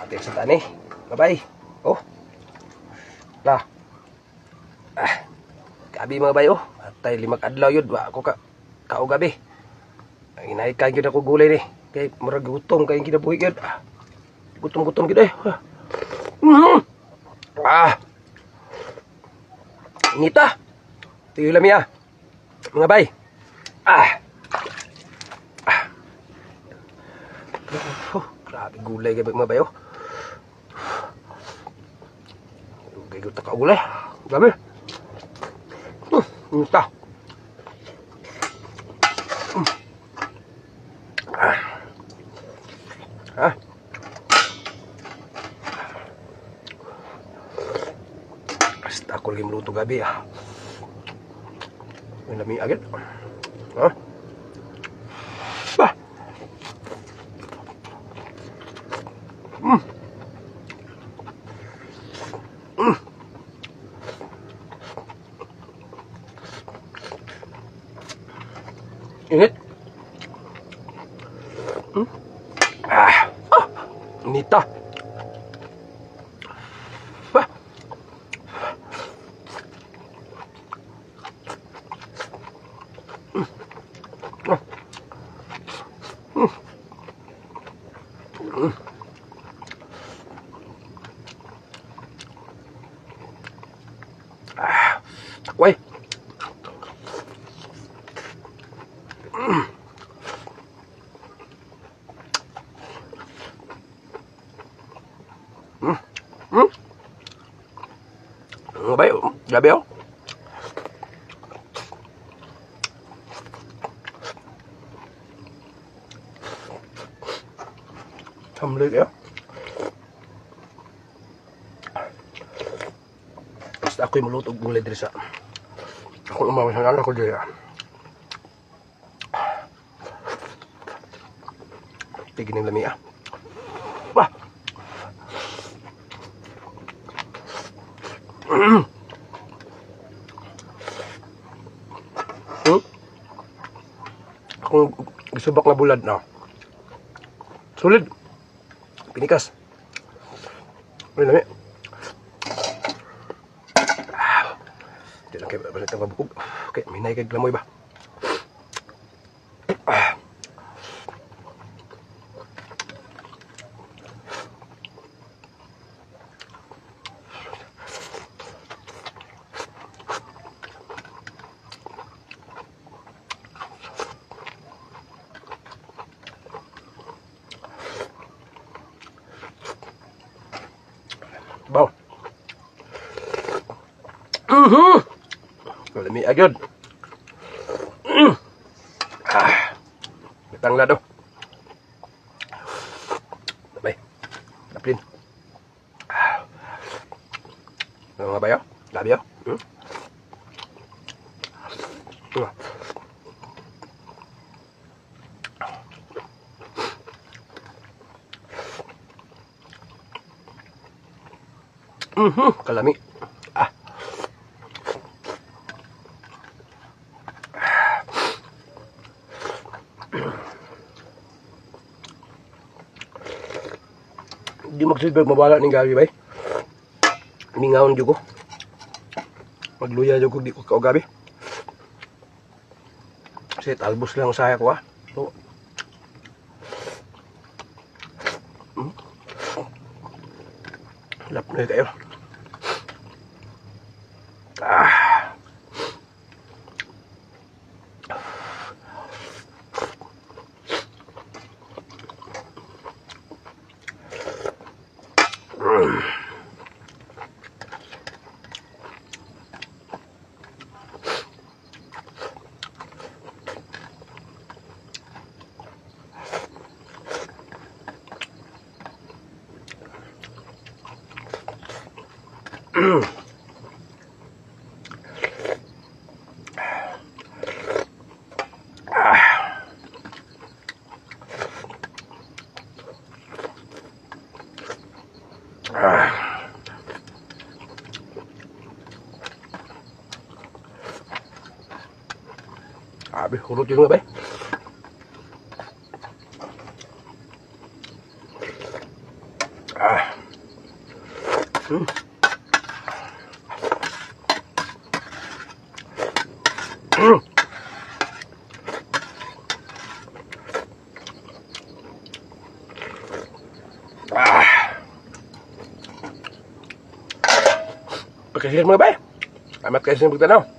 Ate sa tani. Bye-bye. Oh. La. Ah. Gabi, mga bay, oh. Atay 5 ka adlaw yun. Wa ako ka kao gabi. Ang inahikan gyud ako gulay ni. Kay murag gutom kay kinabuhi gyud. Ah. Gutom-gutom gyud eh. Ah. Ah. Inita. Tuyo lang ah. Mga bay. Ah. Ah. Oh, grabe gulay kay mga bay oh. Dugay gyud ta ka gulay. Grabe. Inita. Ah. Ah. Basta ako lagi maluto gabi ah. May lami agad. Ha? Bah. Init. Ah. Ah. Inita. Bah. Ah. Ah. Takway. Mga bay, oh. Grabe oh. Tamlig eh. Basta ako'y maluto og gulay diri sa ako umawas na ako diri ah. Tignan ng lami ah. Wah! Akong gisubak nga bulad na. Solid. Pinikas. Uy, lami. Ah. Di lang kayo balit ang mabukog. Okay, minay kay glamoy ba? Ah. Baw. Lami agad. Ah. Tanglad oh. Bay. Daplin. Ah. Mga bayo? Labi oh. Kalami. Ah. Di magsilbig mabala ning gabi bay. Mingaon jud ko. Magluya jud ko di ko kao gabi. Kasi talbos lang saya ko ah. So, Lap na kayo. Ah. Ah. Abi, hurot yun nga ba eh? Ah. Ah. Pagkasir, mga bay. Salamat kayo sa pagtanaw.